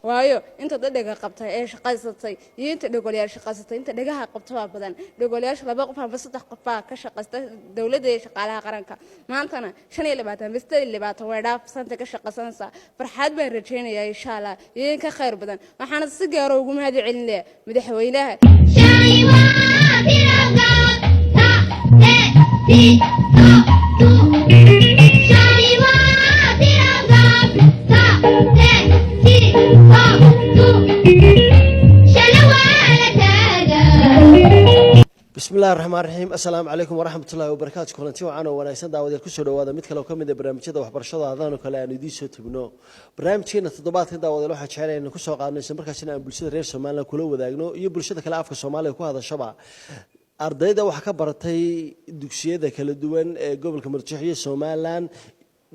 Waayo, inta dadhiga qabtay ee shaqaysatay iyo inta dhogolyaal shaqaysatay, inta dhegaha qabta baa badan. Dhogolyaasha laba qof amba saddex qof baa ka shaqaysta dowladda iyo shaqaalaha qaranka. Maantana 25 amba 28 way dhaafsanta ka shaqaysanaysaa. Farxad baan rajaynayaa, insha Allah, iyo in ka khayr badan. Waxaana si gaaro ugu mahad celinaya madaxweynaha. Bismi illahi raxmaan raxiim. Assalaamu calaykum waraxmat ullahi wabarakaatu. Kulanti wacan oo wanaagsan, daawadayaal, kusoo dhawaada mid kale oo ka mid a barnaamijyada waxbarashada adaan oo kale aan idiin soo tagno. Barnaamijkeena toddobaadkan, daawadayaal, waxaan jecelahay inaan kusoo qaadno, isla markaasina aan bulshada reer Somaliland kula wadaagno iyo bulshada kale afka Soomaaliga ku hadashaba, ardayda waxaa ka baratay dugsiyada kala duwan ee gobolka Muqdisho iyo Somaliland,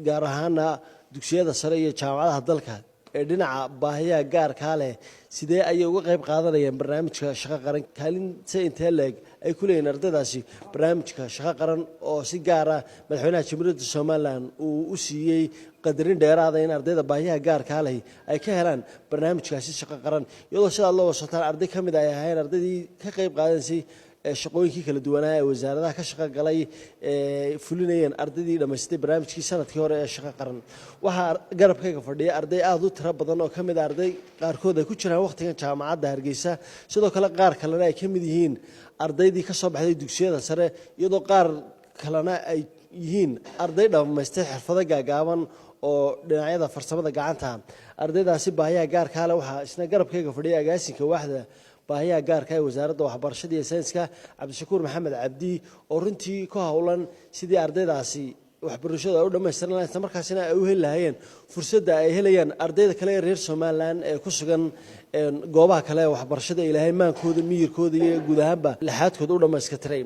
gaar ahaana dugsiyada sare iyo jaamacadaha dalka ee dhinaca baahiyaha gaarkaa leh, sidee ayay uga qayb qaadanayaan barnaamijka shaqo qaran? Kaalinta intee leeg ay ku leeyihin ardaydaasi barnaamijka shaqo qaran, oo si gaara madaxweynaha Jamhuuriyadda Somaliland uu u siiyey qadarin dheeraada in ardayda baahiyaha gaarkaa leh ay ka helaan barnaamijkaasi shaqo qaran, iyadoo sidaad la wasataan arday ka mid ay ahayn ardaydii ka qayb qaadanaysay ee shaqooyinkii kala duwanaa ee wasaaradaha ka shaqo galay ee fulinayeen ardaydii dhammaystay barnaamijkii sanadkii hore ee shaqo qaran? Waxaa garabkayga fadhiya arday aada u tiro badan oo ka mid a arday qaarkood ay ku jiraan wakhtigan Jaamacadda Hargeysa, sidoo kale qaar kalena ay ka mid yihiin ardaydii ka soo baxday dugsiyada sare, iyadoo qaar kalena ay yihiin arday dhammaystay xirfado gaagaaban oo dhinacyada farsamada gacanta. Ardaydaasi baahiyaha gaarkaa leh, waxaa isna garabkayga fadhiya agaasinka waaxda baahiyaha gaarka ee Wasaaradda Waxbarashada iyo Sayniska, Cabdishakuur Maxamed Cabdi, oo runtii ku howlan sidii ardaydaasi waxbarashada ay u dhammaystiran lahayn, isla markaasina ay u heli lahaayeen fursadda ay helayaan ardayda kale ee reer Somaliland ee ku sugan goobaha kale ee waxbarashada Ilaahay maankooda, miyirkooda iyo guud ahaanba laxaadkooda u dhammaystiray.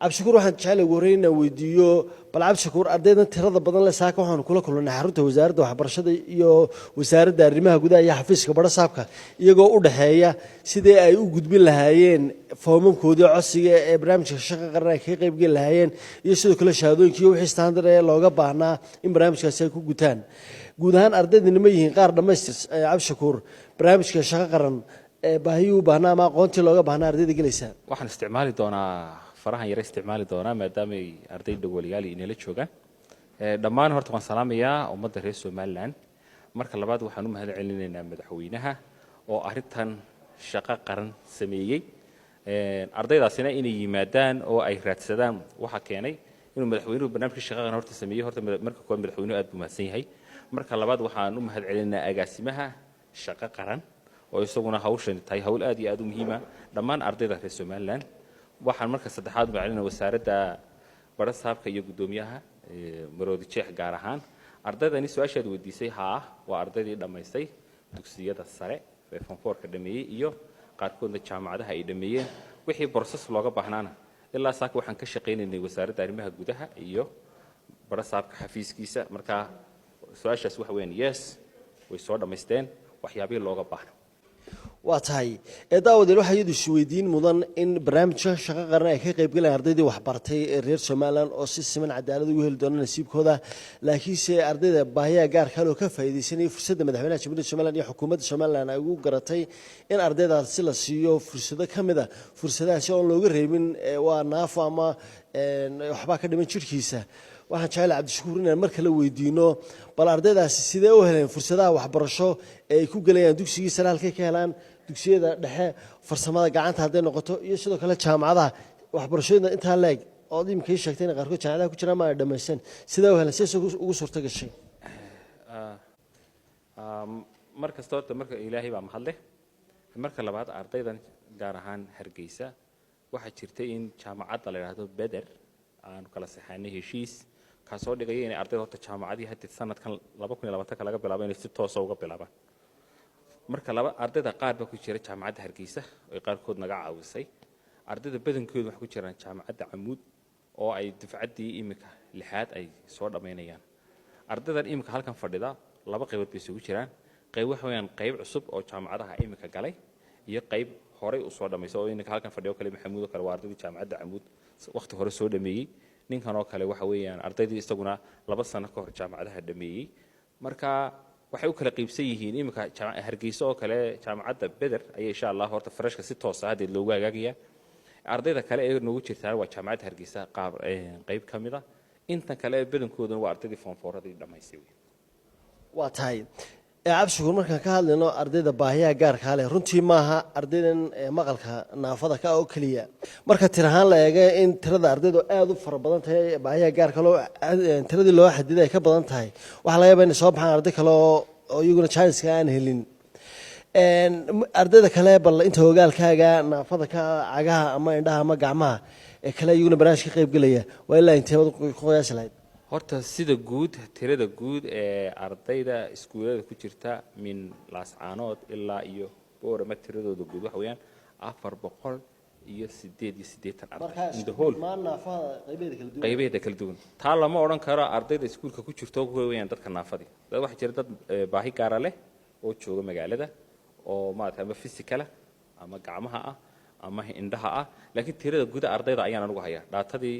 Cabdishakuur waxaan jeclay ugu horreyn inaan weydiiyo, bal Cabdishakuur, ardaydan tirada badan le saaka waxaanu kula kulannay xarunta Wasaaradda Waxbarashada iyo Wasaaradda Arrimaha Gudaha iyo xafiiska Badhasaabka, iyagoo u dhexeeya sidii ay u gudbin lahaayeen foomamkoodii codsiga ee barnaamijka shaqo qaran ay kaga qaybgeli lahaayeen, iyo sidoo kale shahaadooyinkii iyo wixii standard ee looga baahnaa in barnaamijkaasi ay ku gutaan. Guud ahaan ardaydani ma yihiin qaar dhammaystir, Cabdishakuur, barnaamijka shaqo qaran ee baahiyuu u baahnaa ama aqoontii looga baahnaa ardayda gelaysa? Waxaan isticmaali doonaa farahan yare isticmaali doonaa, maadaamay arday dhogolyaal inala joogaan. Dhammaan horta waan salaamayaa ummadda reer Somaliland. Marka labaad, waxaan u mahad celinaynaa madaxweynaha oo arrintan shaqo qaran sameeyey. Ardaydaasina inay yimaadaan oo ay raadsadaan waxaa keenay inuu madaxweynuhu barnaamijka shaqo qaran horta sameeyey. Horta marka koowaad madaxweynuhu aad buu mahadsan yahay. Marka labaad, waxaan u mahad celinaynaa agaasimaha shaqo qaran oo isaguna hawshani tahay hawl aad iyo aad u muhiima dhammaan ardayda reer Somaliland. Waxaan marka saddexaad u mahadcelinaa wasaaradda, barasaabka iyo guddoomiyaha Maroodi Jeex gaar ahaan. Ardaydani su-aashaad weydiisay, haa, waa ardaydii dhammaystay dugsiyada sare ee form fourka dhameeyey iyo qaarkoodna jaamacadaha ay dhameeyeen. Wixii process looga baahnaana ilaa saaka waxaan ka shaqaynaynay Wasaaradda Arrimaha Gudaha iyo barasaabka xafiiskiisa. Marka su-aashaas waxa weeyaan, yes, way soo dhammaysteen waxyaabihii looga baahna. Waa tahay. Ee daawadeel, waxaa iyadu isweydiin mudan in barnaamijka Shaqo Qaran ay ka qaybgalayaan ardaydii waxbartay ee reer Somaliland oo si siman cadaalad ugu heli doona nasiibkooda, laakiinse ardayda baahiyaha gaarka loo ka faa'iidaysanayay fursadda madaxweynaha Jamhuuriyadda Somaliland iyo xukuumadda Somaliland ay ugu garatay in ardaydaasi la siiyo fursado ka mid a fursadahaasi oon looga reebin waa naafo ama waxbaa ka dhiman jirhkiisa. Waxaan jecelahay, Cabdishakuur, inaan mar kale weydiino bal ardaydaasi sidee u heleen fursadaha waxbarasho ee ay ku gelayaan dugsigii sare, halkay ka helaan dugsiyada dhexe, farsamada gacanta hadday noqoto, iyo sidoo kale jaamacadaha. Waxbarashooyinka intaa leeg ood imika ii sheegtay in qaarkood jaamacadaha ku jiraan ma ay dhammaysan, sidee u heleen, sidee ugu suurto gashay? Mar kasta horta marka Ilaahay baa mahadleh. Marka labaad, ardaydan gaar ahaan Hargeysa waxaa jirtay in jaamacadda la yidhaahdo Beder aanu kala saxaanay heshiis kaasoo dhigaya inay ardayda horta jaamacadii hadda sanadkan 2020-ka laga bilaabo inay si toosa uga bilaabaan. Marka laba ardayda qaar baa ku jira jaamacadda Hargeysa oo ay qaarkood naga caawisay. Ardayda badankoodu waxay ku jiraan jaamacadda Camuud oo ay dufcaddii imika lixaad ay soo dhammaynayaan. Ardaydan imika halkan fadhida laba qaybood bay isugu jiraan. Qayb waxa weeyaan qayb cusub oo jaamacadaha imika galay iyo qayb horay u soo dhammaysay, oo iminka halkan fadhiyo kale, Maxamuud oo kale, waa ardaydii jaamacadda Camuud waqti hore soo dhameeyey. Ninkan oo kale waxa weeyaan ardaydii isaguna 2 sano ka hor jaamacadaha dhameeyey. Marka waxay u kala qaybsan yihiin iminka Hargeysa oo kale jaamacadda Beder ayay insha Allah horta freshka si toosa haddeed loogu hagaagayaa. Ardayda kale ee noogu jirtaan waa jaamacadda Hargeysa qaab qayb ka mid a. Intan kale ee badankooduna waa ardaydii form fouradii dhammaysay wey. Waa tahay. Cabdishakuur, markaan ka hadlayno ardayda baahiyaha gaarkaa leh, runtii maaha ardaydan maqalka naafada ka ah oo keliya. Marka tir ahaan la eega in tirada ardaydu aada u fara badan tahay, baahiyaha gaarka loo tiradii loo xadiday ay ka badan tahay, waxaa laga yaabaa inay soo baxaan arday kale oo iyaguna janiska aan helin. Ardayda kale bal inta ogaalkaaga naafada ka cagaha ama indhaha ama gacmaha ee kale iyaguna barnaamij ka qayb gelaya waa ilaa inteebad ku qiyaasi lahayd? Horta sida guud, tirada guud ee ardayda iskuulada ku jirta min Laascaanood ilaa iyo Boorama, tiradooda guud waxa weeyaan 488 arday in the whole. Naafada qaybaheeda kala duwan. Qaybaheeda kala duwan. Taa lama odhan karo ardayda iskuulka ku jirto kuwa weeyaan dadka naafadii. Dad waxaa jira dad baahi gaara leh oo jooga magaalada oo maarata ama physical ah ama gacmaha ah ama indhaha ah, laakiin tirada guda ardayda ayaan anigu hayaa. Datadii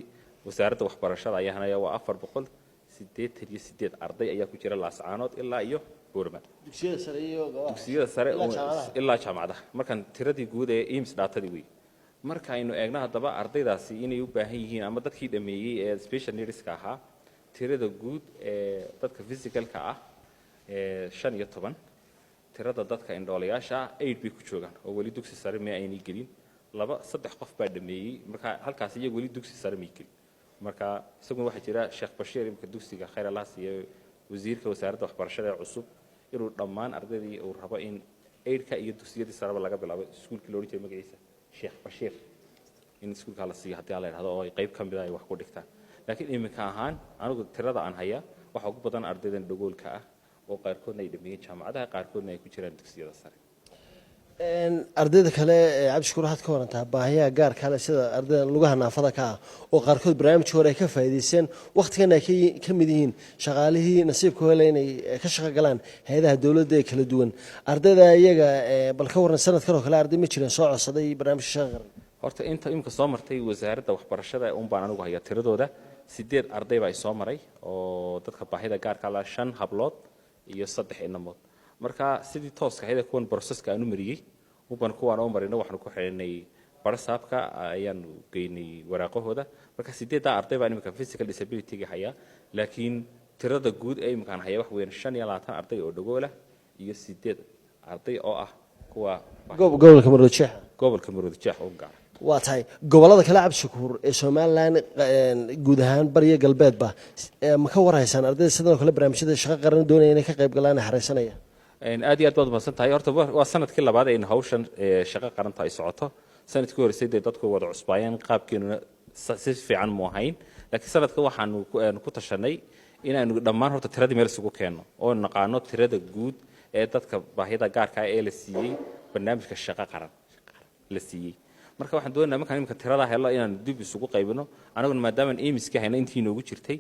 wasaaradda waxbarashada ayaan hayaa, waa 488 arday ayaa ku jira Laascaanood ilaa iyo Boorama. Dugsiyada sare iyo goobaha. Dugsiyada sare. Ilaa jaamacadaha. Ilaa jaamacadaha. Markaan tiradii guud ee IMS datadii wey. Marka aynu eegno haddaba ardaydaasi inay u baahan yihiin ama dadkii dhameeyey ee special needska ahaa, tirada guud ee dadka physicalka ah ee 15, tirada dadka indhoolayaasha ah 8 bay ku joogaan oo weli dugsi sare ma aynay gelin. Laba saddex qof baa dhameeyey, marka halkaas iyagu weli dugsi sare may gelin. Marka isaguna waxaa jira Sheekh Bashiir, imika dugsiga khayr Allah siiye wasiirka wasaaradda waxbarashada ee cusub, inuu dhammaan ardaydii uu rabo in aidka iyo dugsiyadii sareba laga bilaabo iskuulkii la odhan jiray magaciisa Sheekh Bashiir, in iskuulkaa la siiyo haddii la idhahdo oo ay qayb ka mida ay wax ku dhigtaan. Laakiin iminka ahaan anigu tirada aan haya waxaa ugu badan ardaydan dhagoolka ah oo qaarkoodna ay dhameeyeen jaamacadaha, qaarkoodna ay ku jiraan dugsiyada sare. Ardayda kale ee, Cabdishakuur, waxaad ka warantaa baahiyaha gaarka leh sida ardayda lugaha naafada ka ah oo qaarkood barnaamijka hore ay ka faa'iidaysteen, wakhtigan ay ka mid yihiin shaqaalihii nasiibka hele inay ka shaqo galaan hay-adaha dowladda ee kala duwan. Ardayda iyaga bal ka waran, sanadkan oo kale arday ma jireen soo codsaday barnaamijka Shaqo Qaran? Horta inta imika soo martay wasaaradda waxbarashada un baan anigu hayaa tiradooda. Sideed arday baa soo maray oo dadka baahida gaarka la, shan hablood iyo saddex inamood. Marka sidii tooska ahayd ee kuwan processka aan u mariyey uban kuwaan oo marino, waxaanu ku xidhinay barasaabka ayaanu geynay waraaqahooda. Marka sideeddaa arday baan imika physical disability-ga hayaa, laakiin tirada guud ee imkaan haya waxa weeyaan 25 arday oo dhagoola iyo sideed arday oo ah kuwa Gobolka Maroodijeex. Gobolka Maroodijeex oo gaara. Waa tahay. Gobolada kale, Cabdishakuur, ee Somaliland guud ahaan bariya galbeedba ma ka warhaysaan ardayda sidoo kale barnaamijyada Shaqo Qaran doonaya inay ka qayb galaan ee xareysanaya? Aad iyo aad baad umahadsan tahay. Horta waa sanadkii labaad ee hawshan Shaqo Qaranta ay socoto. Sanadkii horeysay dee dadku wada cusbaayeen, qaabkeenuna si fiican mu ahayn, laakiin sanadka waxaanu ku tashanay inaanu dhammaan horta tiradii meel isugu keenno oo naqaano tirada guud ee dadka baahida gaarka ah ee la siiyey barnaamijka Shaqo Qaran la siiyey. Marka waxaan doonaynaa markaan imika tiradaa hello inaanu dib isugu qaybino anaguna, maadaamaan imiska hayna intii inoogu jirtay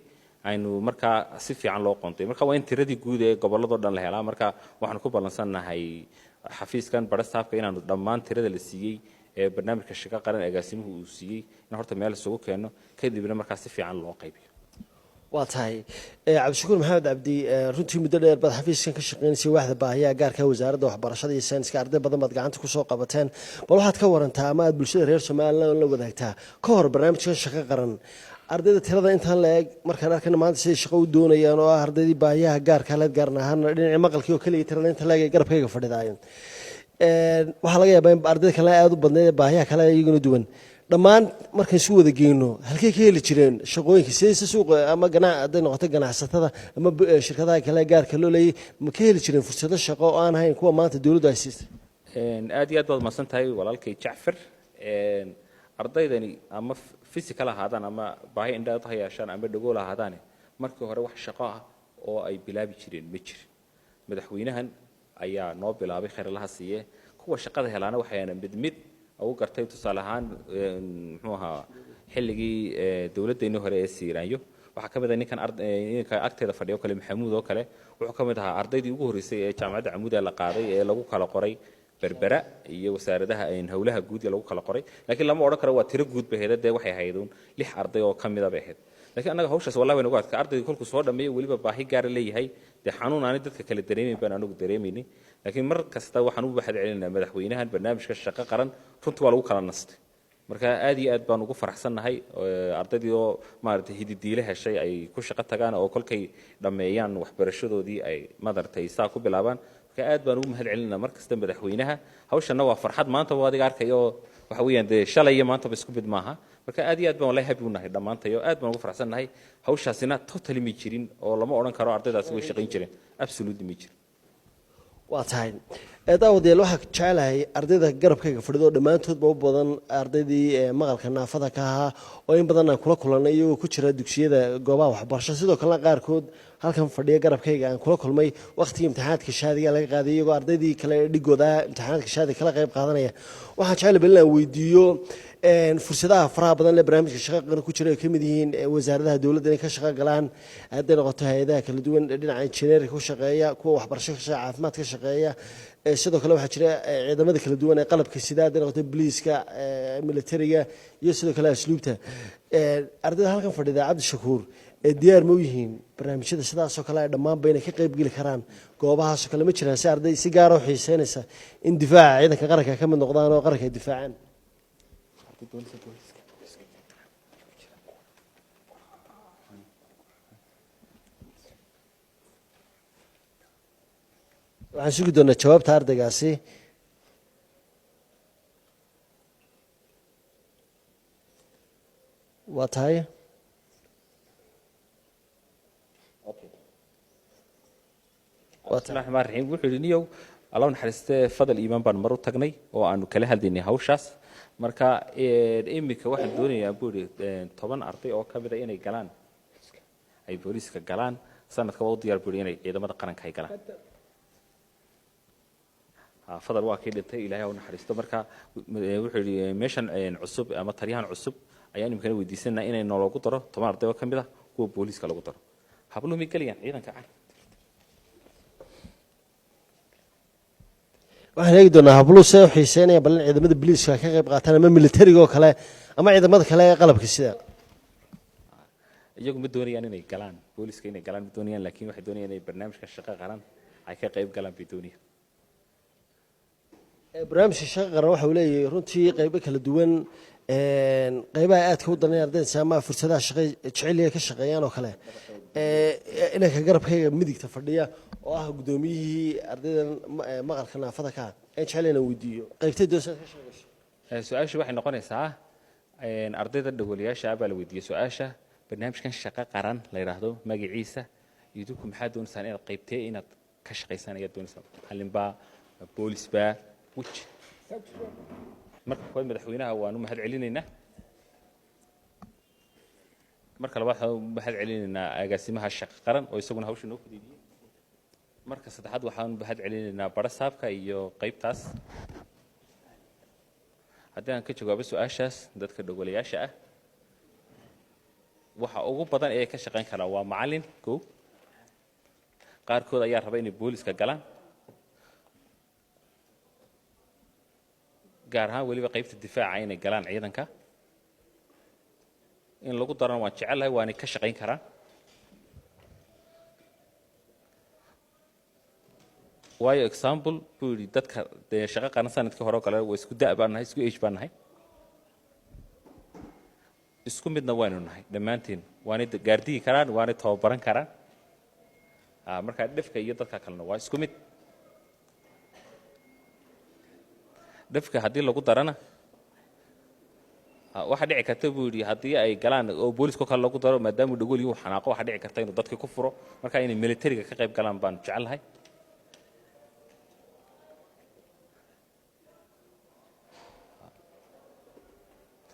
aynu markaa si fiican loo qontay. Marka waa in tiradii guud ee gobolladoo dhan la helaa. Marka waxaanu ku ballansannahay Xafiiskan barastaafka inaanu dhammaan tirada la siiyey ee barnaamijka Shaqo Qaran agaasimuhu uu siiyey in horta meel isugu keeno, kadibna markaa si fiican loo qaybiyo. Waa tahay. Cabdishakuur Maxamed Cabdi, runtii muddo dheer baad xafiiskan ka shaqeynaysay, waaxda baahiyaha gaarka, Wasaaradda Waxbarashada iyo Sayniska. Arday badan baad gacanta kusoo qabateen. Bal waxaad ka warantaa ama aad bulshada reer Somaliland la wadaagtaa, ka hor barnaamijkan Shaqo Qaran, ardayda tirada intaan la eg markaan arkana maanta siday shaqo u doonayaan, oo ah ardaydii baahiyaha gaarka leed, gaarna ahaana dhinacii maqalkii oo keliya, tirada inta la eg ee garabkayga fadhidaayeen, waxaa laga yaabaa in ardayda kale aada u badneyd ee baahiyaha kale iyaguna duwan, dhammaan markaan isu wada geyno, halkay ka heli jireen shaqooyinka? Sidayse suuqa ama hadday noqoto ganacsatada ama shirkadaha kale gaarka loo leeyay, ma ka heli jireen fursado shaqo oo aan hayn kuwa maanta dowladdu ay siistay? Aad iyo aad baad mahadsan tahay, walaalkay Jacfar. Ardaydani ama physical ahaadaan ama baahi indhaad ha yeeshaan ama dhagool ahaadaane, markii hore wax shaqo ah oo ay bilaabi jireen ma jirin. Madaxweynahan ayaa noo bilaabay, khayralaha siiye. Kuwa shaqada helaana waxayna mid mid ugu gartay. Tusaale ahaan, muxuu ahaa, xilligii dowladdeennii hore ee Siiraanyo, waxaa ka mid ah ninkan ninka agteeda fadhiya oo kale, Maxamuud oo kale. Wuxuu ka mid ahaa ardaydii ugu horreysay ee Jaamacadda Camuuda la qaaday ee lagu kala qoray Berbera iyo wasaaradaha howlaha guud ee lagu kala qoray. Laakiin lama odhan karo waa tiro guud bay ahayd. Dee waxay ahayd uun 6 arday oo ka mida bay ahayd. Laakiin annaga hawshaas wallahi way nagu adka. Ardayga kolkuu soo dhameeyo, weliba baahi gaara leeyahay, dee xanuun aanay dadka kale dareemayn baan anagu dareemaynay. Laakiin mar kasta waxaan u mahad celinaynaa madaxweynahan. Barnaamijka Shaqo Qaran runtii waa lagu kala nastay. Marka aad iyo aad baan ugu faraxsannahay ardaydii oo maaragtay hididiile heshay ay ku shaqo tagaan, oo kolkay dhammeeyaan waxbarashadoodii ay madartay saa ku bilaabaan. Marka aad baan ugu mahad celinaa mar kasta madaxweynaha. Hawshanna waa farxad maanta waa adiga arkaya, oo waxa weeyaan dee shalay iyo maantaba isku mid maaha. Marka aad iyo aad baan wallahi happy u nahay dhammaantayo, aad baan ugu faraxsannahay. Hawshaasina totally ma jirin, oo lama odhan karo ardaydaasi way shaqayn jireen, absolutely ma jirin. Waa tahay. Daawadayaal, waxaa jecelahay ardayda garabkayga fadhido oo dhammaantoodba u badan ardaydii maqalka naafada ka ahaa, oo in badan aan kula kulannay iyagoo ku jira dugsiyada, goobaha waxbarasho, sidoo kalena qaarkood halkan fadhiya garabkayga aan kula kulmay wakhtigii imtixaanaadka shaadiga laga qaaday, iyagoo ardaydii kale dhigooda imtixaanaadka shaadiga kala qayb qaadanaya. Waxaan jecelahay bal inaan weydiiyo fursadaha faraha badan ee barnaamijka Shaqo Qaran ku jira, ay ka mid yihiin wasaaradaha dowladda inay ka shaqo galaan, hadday noqoto hay-adaha kala duwan dhinaca injineerka ku shaqeeya, kuwa waxbarasho ka shaqeeya, caafimaad ka shaqeeya. Sidoo kale waxaa jira ciidamada kala duwan ee qalabka sida, hadday noqoto booliiska, militariga iyo sidoo kale asluubta. Ardayda halkan fadhida, Cabdishakuur, ee diyaar ma u yihiin barnaamijyada sidaasoo kale ay dhammaanba inay ka qaybgeli karaan goobahaasoo kale? Ma jiraan si arday si gaara u xiiseynaysa in difaaca ciidanka qaranka ka mid noqdaan oo qaranka ay difaacaan? Waxaan sugi doonaa jawaabta ardaygaasi. Waa tahay. Waa tahay. Bismillahi raxmaan raxiim. Wuxuu yidhi, niyow Allah u naxariistee, Fadal Iimaan baan mar u tagnay oo aanu kala hadlaynay hawshaas. Marka iminka waxaan doonayaa, buu yidhi, 10 arday oo ka mid a inay galaan, ay booliiska galaan. Sanadka waa u diyaar, buu yidhi, inay ciidamada qaranka ay galaan. Fadal waa kii dhintay, Ilaahay ha u naxariisto. Marka wuxuu yidhi meeshan cusub ama taliyahan cusub ayaan iminkana weydiisanaa inay nooloogu daro 10 arday oo ka mid ah kuwa booliiska lagu daro. Habluhu may gelayaan ciidanka car? Waxaan eegi doonaa habluhu see u xiiseynaya bal in ciidamada booliiska ka qayb qaataan ama militariga oo kale ama ciidamada kale ee qalabka sida. Iyagu ma doonayaan inay galaan booliska, inay galaan ma doonayaan, laakiin waxay doonayaan inay barnaamijka Shaqo Qaran ay ka qayb galaan bay doonayaan. Barnaamijka Shaqo Qaran waxa uu leeyahay runtii qaybo kala duwan. Qaybaha aadka u daneeya ardayda ama fursadaha shaqay jecel ka shaqeeyaan oo kale, inanka garabkayga midigta fadhiya oo ah guddoomiyihii ardaydan maqalka naafada ka ah aan jecel inaan weydiiyo qaybtay doonsa ka shaqeyso. Su-aashu waxay noqonaysaa, ardayda dhagolayaasha ah baa la weydiiyey su-aasha: barnaamijkan Shaqo Qaran la yidhaahdo magaciisa, idinku maxaa doonaysaan inaad qaybtee inaad ka shaqaysaan ayaad doonaysaan? Macallinbaa, boolisbaa, which? Marka koowaad madaxweynaha waanu mahad celinaynaa. Marka labaad waxaan u mahad celinaynaa agaasimaha Shaqo Qaran oo isaguna hawsha noo fududeeyey. Marka saddexaad waxaan u mahad celinaynaa barasaabka iyo qaybtaas. Haddii aan ka jawaabo su-aashaas, dadka dhogolayaasha ah waxa ugu badan ee ka shaqayn karaa waa macallin kow. Qaarkood ayaa raba inay booliska galaan. Gaar ahaan weliba qaybta difaaca inay galaan ciidanka in lagu darana waan jecelahay, waanay ka shaqayn karaan. Waayo, example buu yidhi, dadka dee shaqo qaran sanadkii hore oo kale waa isku da' baan nahay, isku age baan nahay, isku midna waanu nahay dhammaanteen. Waanay gaardiyi karaan, waanay tababaran karaan. Markaa dhefka iyo dadka kalena waa isku mid. Dhefka haddii lagu darana waxaa dhici karta, buu yidhi, haddii ay galaan oo booliska kale lagu daro, maadaamuu dhagoolyi uu xanaaqo, waxaa dhici karta inuu dadka ku furo. Marka inay militariga ka qayb galaan baan jecelahay.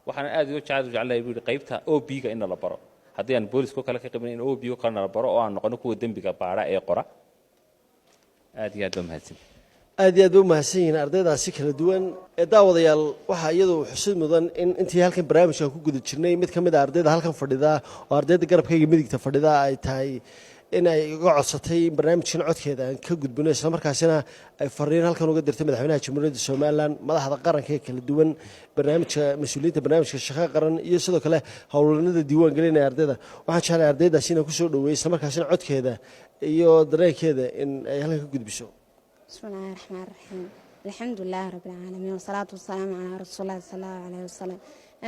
Waxaana aad u jecel jeclahay, buu yidhi, qaybta o b-ga in nala baro. Haddii aan booliska kale ka qaybin, in o b kale nala baro oo aan noqono kuwa dembiga baadha ee qora. Aad iyo aad baa mahadsan. Aad iyo aad bay u mahadsan yihiin ardaydaasi kala duwan ee daawadayaal. Waxaa iyadu xusid mudan in intii halkan barnaamijkan ku guda jirnay, mid ka mid a ardayda halkan fadhida oo ardayda garabkayga midigta fadhida ay tahay in ay iga codsatay in barnaamijkan codkeeda aan ka gudbino, islamarkaasina ay fariin halkan uga dirtay madaxweynaha Jamhuuriyadda Somalilan, madaxda qaranka ee kala duwan, barnaamijka mas-uuliyiinta barnaamijka shaqo qaran iyo sidoo kale howlwalanada diiwaan gelinaya ardayda. Waxaan jeclahay ardaydaasi inaan kusoo dhaweeyey, islamarkaasina codkeeda iyo dareenkeeda in ay halkan ka gudbiso. بسم الله الرحمن الرحيم، الحمد لله رب العالمين، والصلاة والسلام على رسول الله صلى الله عليه وسلم،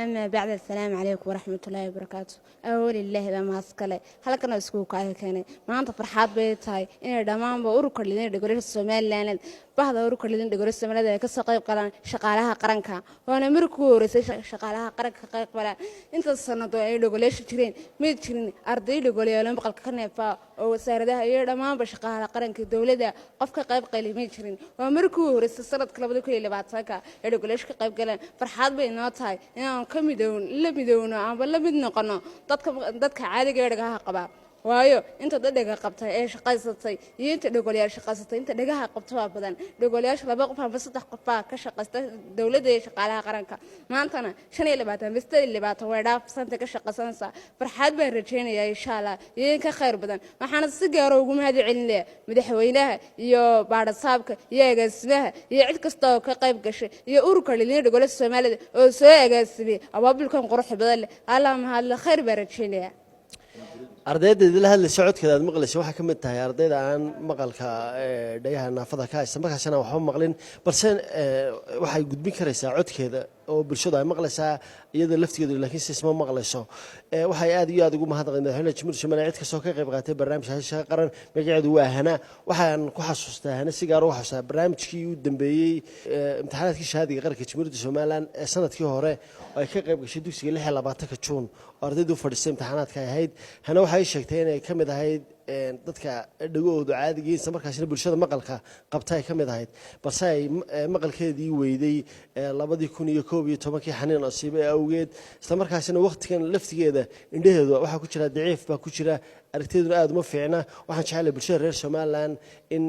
أما بعد، السلام عليكم ورحمة الله وبركاته. أول الله baa mahadskale halkana iskugu kaaga keenay maanta. Farxaad bay tahay inay dhammaanba ururka dhallinyarada dhagoolasha Somaliland, bahda ururka dhallinyarada dhagoolasha Somaliland, ay kasoo qayb galaan shaqaalaha qaranka. Waana markii ugu horeysay shaqaalaha qaranka ka qayb galaan. Inta sanado ay dhagoolayaasha jireen, ma jirin arday dhagoolayaalo maqalka ka neefa oo wasaaradaha iyo dhammaanba shaqaalaha qaranka dowladda qof ka qayb qali ma jirin. Waa markii ugu horeysay sanadka 2020-ka ay dhagoolayaasha ka qayb galeen. Farxaad bay noo tahay inaan ka midown la midowno amba la mid noqono dadka caadiga ee dhagaha qaba. Waayo, inta dhadhaga qabtay ee shaqaysatay iyo inta dhagolayaal shaqaysatay, inta dhagaha qabta waa badan. Dhagolayaasha laba qof amba saddex qof baa ka shaqaysta dowladda iyo shaqaalaha qaranka. Maantana 25 amba 28 way dhaafsanta ka shaqaysanaysaa. Farxaad baan rajaynayaa, insha Allah, iyo in ka khayr badan. Waxaana si gaaro ugu mahad celinaya madaxweynaha iyo baadhasaabka iyo agaasimaha iyo cid kasta oo ka qayb gashay iyo ururka dhalinyarada dhagola Soomaalida oo soo agaasimay abaabulkan quruxda badan leh. Allah mahadle, khayr baan rajaynayaa. Ardayda idila hadlaysa, codkeeda aad maqlaysa, waxaa ka mid tahay ardayda aan maqalka dhagaha naafada ka haysta, markaasina waxba maqlin, balse waxay gudbin karaysaa codkeeda oo bulshadu ay maqlaysaa iyada laftigeedu, laakiin si isma maqlayso. Waxay aad iyo aad ugu mahadnaqay madaxweynaha Jamhuuriyadda Somaliland, cid kastoo ka qayb qaatay barnaamijka shaqo qaran. Magaceedu waa Hana. Waxaan ku xasuustaa Hana, si gaar ugu xasuustaa barnaamijkii u dambeeyey imtixaanaadkii shahaadiga qaranka Jamhuuriyadda Somaliland ee sanadkii hore oo ay ka qayb gashay dugsiga 26-ka Juun oo ardaydu u fadhiistay imtixaanaadka ay ahayd. Hana waxay sheegtay inay ka mid ahayd dadka dhagahoodu caadigiin, isla markaasina bulshada maqalka qabta ay ka mid ahayd, balse ay maqalkeedii weyday 2011-kii xaniin asiibe awgeed. Isla markaasina waqtigan laftigeeda indhaheedu waxaa ku jira daciif baa ku jira, aragtideeduna aada uma fiicna. Waxaan jeclahay bulshada reer Somaliland in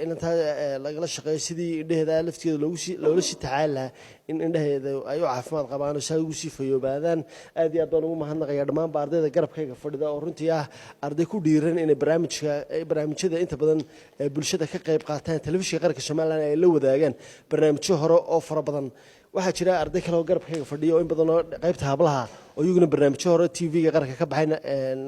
intaa lagala shaqeeyo sidii indhaheeda laftigeeda loola sii tacaali lahaa, in indhaheeda ay u caafimaad qabaan oo saa ugu sii fayoobaadaan. Aad iyo aad baan ugu mahadnaqayaa dhammaanba ardayda garabkayga fadhida oo runtii ah arday ku dhiiran inay barnaamijyada inta badan bulshada ka qayb qaataan, telefishinka qaranka Somaliland ay la wadaagaan barnaamijyo hore oo fara badan. Waxaa jira arday kale oo garabkayga fadhiya oo in badan oo qaybta hablaha oo iyaguna barnaamijyo hore TV-ga qaranka ka baxay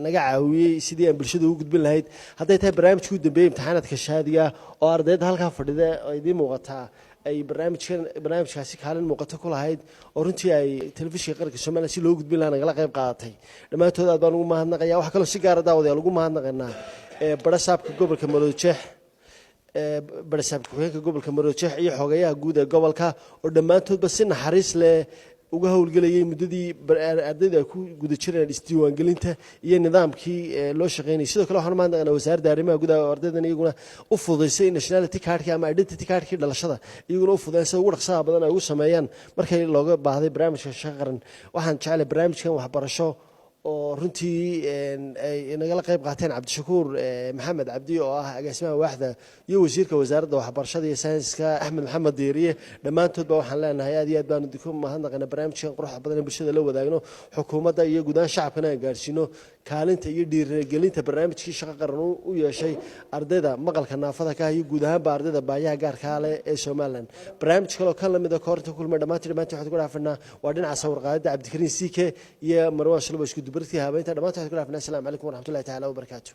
naga caawiyey sidii aan bulshada ugu gudbin lahayd. Hadday tahay barnaamijkii u dambeeyey imtixaanaadka shahaadiga oo ardayda halkaa fadhida oo idiin muuqataa ay barnaamijkaasi kaalin muuqato ku lahayd, oo runtii ay telefishinka qaranka Somaliland si loo gudbin lahaa nagala qayb qaadatay. Dhammaantood aad baan ugu mahadnaqaya. Waxaa kaloo si gaara daawadayaal ugu mahadnaqaynaa barasaabka gobolka Maroodijeex, barasaab ku-xigeenka gobolka Maroodijeex iyo xogayaha guud ee gobolka oo dhammaantoodba si naxariis leh uga howlgelayay muddadii ardayda ay ku guda jireen isdiiwaangelinta iyo nidaamkii loo shaqeynayay. Sidoo kale waxaan mahadnaqaynaa wasaaradda arrimaha gudaha oo ardaydan iyaguna u fududaysay nationality cardkii ama identity cardkii dhalashada, iyaguna u fududayn sida ugu dhaqsaha badan ay ugu sameeyaan markii looga baahday barnaamijka shaqo qaran. Waxaan jeclay barnaamijkan waxbarasho Oo runtii ay nagala qayb qaateen Cabdishakuur Maxamed Cabdi oo ah agaasimaha waaxda iyo wasiirka wasaaradda waxbarashada iyo sayniska Axmed Maxamed Diiriye. Dhammaantoodba waxaan leenahay aad iyo aad baanu idinku mahadnaqaynaa barnaamijkan quruxda badan ee bulshada la wadaagno, xukuumadda iyo guud ahaan shacabkana aan gaarsiino kaalinta iyo dhiirigelinta barnaamijkii Shaqo Qaran u yeeshay ardayda maqalka naafada ka ah iyo guud ahaanba ardayda baayaha gaarkaa leh ee Somaliland. Barnaamij kaloo kan lamid a koorta kulma dhammaantii waxaan ku dhaafanaa waa dhinaca sawir qaadida Cabdikariin Siike iyo Marwaan Sulubo, isku dubaridkii habeynta. Dhammaantii waxaan ku dhaafanaa asalaamu calaykum waraxmatullahi tacaala wabarakaatu.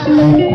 Thank you.